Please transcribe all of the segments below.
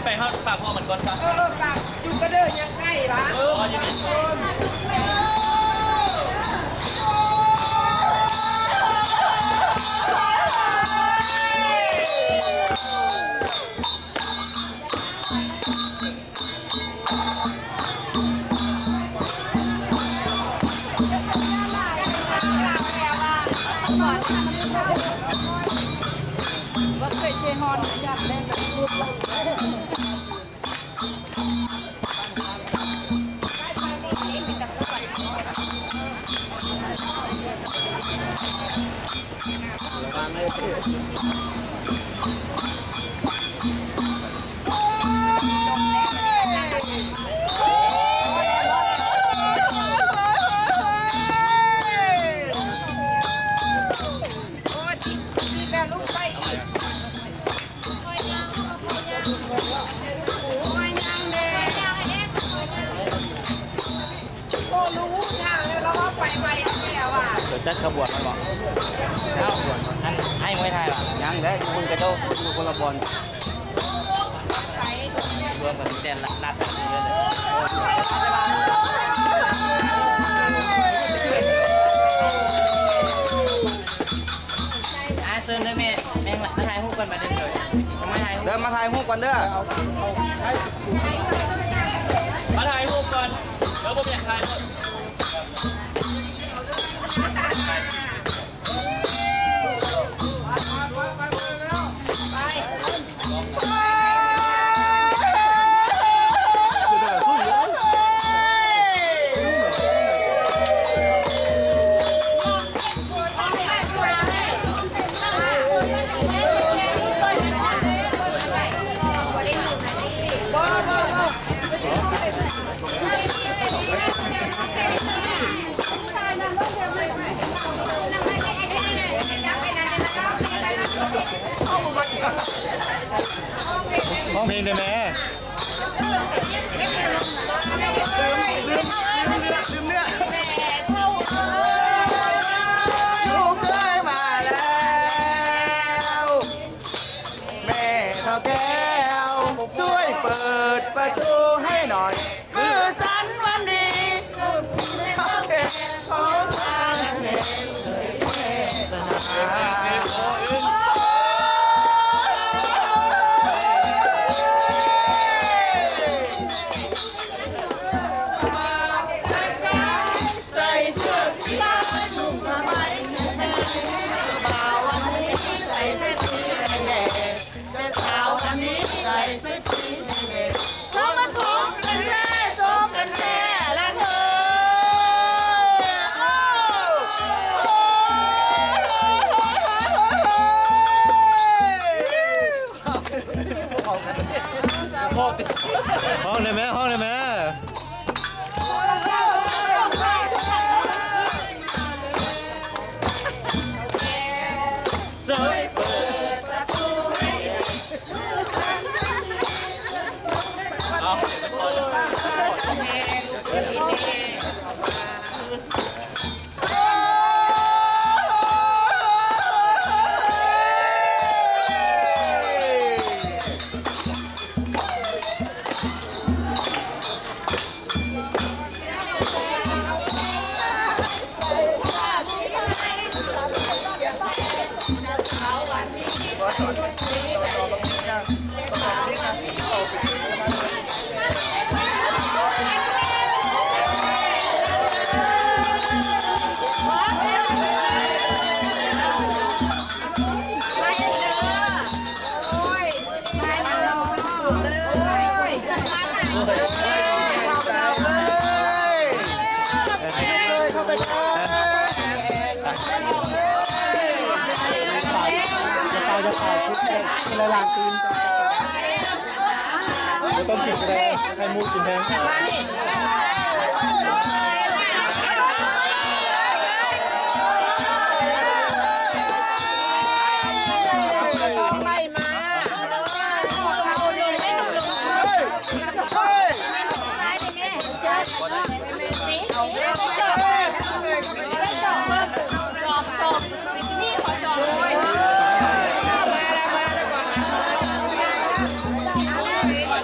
ໄປເຮົາປາກພວກມັນກ່ອນຊະ. ເອີ ເອີ ປາກຢູ່ກະເດີຍັງໃກ້ຫວາ. ເອີ ຢູ່ນີ້. ໂອ້ ຮູ້ທາງແລ້ວ ລາວວ່າໄປໄວແທ້ວ່າ. ເຈົ້າຈັດຂະບວນແລ້ວບໍ່? ເອົ້າ ໃຫ້ມວຍໄທຫວາ? ຍັງແຫຼະ ຢູ່ພຸ້ນ ເຂົາເຈົ້າຢູ່ຄົນລະບ່ອນ. ລວມກັນແຕ່ນລັດ ອ່າ ເຊີນເດີແມ່ ແມ່ ມາຖ່າຍຮູບກ່ອນບາດນີ້ເດີ ມາຖ່າຍຮູບ ເດີ ມາຖ່າຍຮູບກ່ອນເດີ ມາຖ່າຍຮູບກ່ອນ ເດີ ບໍ່ແມ່ນຖ່າຍຮູບ. ຮ້ອງເພງໄດ້ແມ. ລູກເອີຍມາແລ້ວ ແມ່ເຖົ້າແກ້ວ ຊ່ວຍເປີດປະຕູໃຫ້ໜ້ອຍ. ຄືສັນວັນດີ ເຂົາເຂດຂອງທ່ານແມ່ເອີຍແມ່ສະໜາ. ໃສ່ເສື້ອສີຟ້າ ນຸ່ງຜ້າໄໝແມ່ນແມ່ ບ່າວວັນນີ້ໃສ່ເສື້ອສີແດງແດງ ແຕ່ສາວວັນນີ້ໃສ່ເສື້ອສີແດງແດງ ສົມກັນແທ້ ສົມກັນແທ້ລະເທີ. ຮ້ອງໄດ້ແມ ຮ້ອງໄດ້ແມ. ບໍ່ຕ້ອງກິນກໍໄດ້ ໄຂ່ມຸກກິນແທນ. ມາແລ້ວ ມາແລ້ວ ມາແລ້ວ.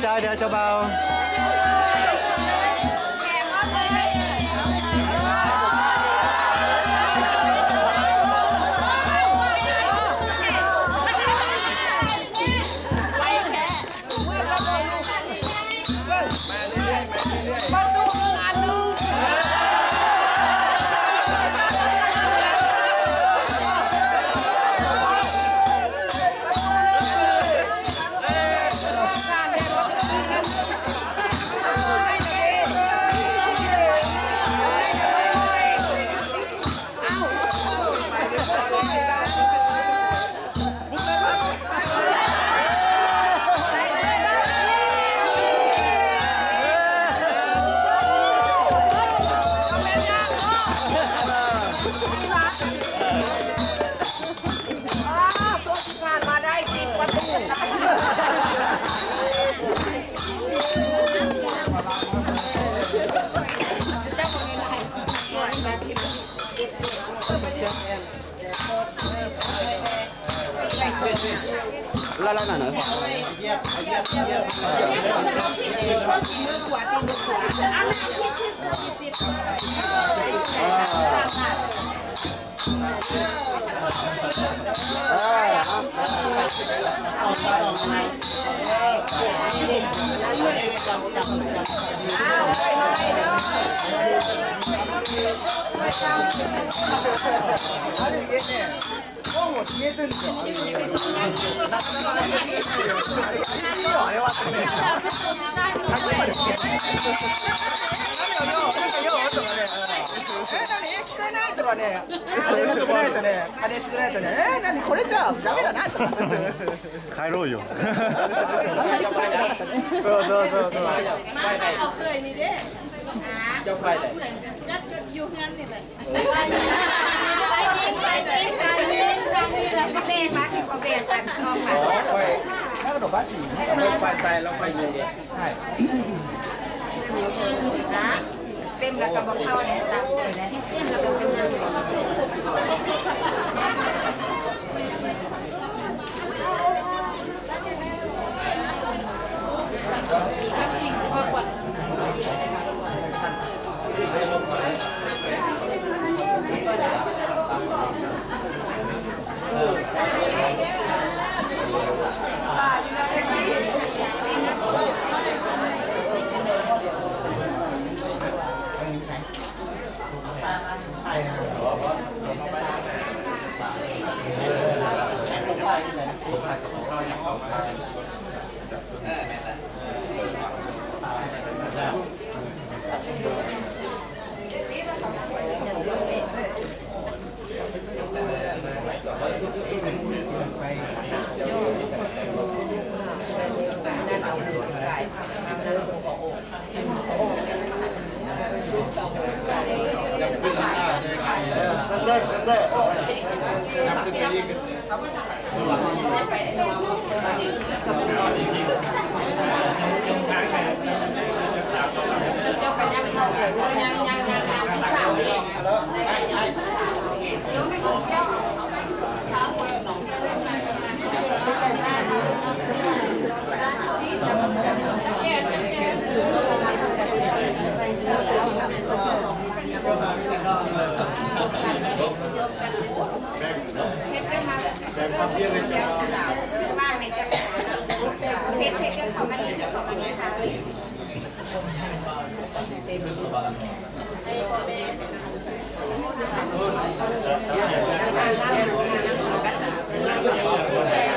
ຊາຍແດ່ເຈົ້າບ່າວ. かえろうよ。そうそうそうそう。 ເຕັມແລ້ວກໍບໍ່ເຂົ້າແລ້ວ ເຕັມແລ້ວກໍບໍ່ເຂົ້າ.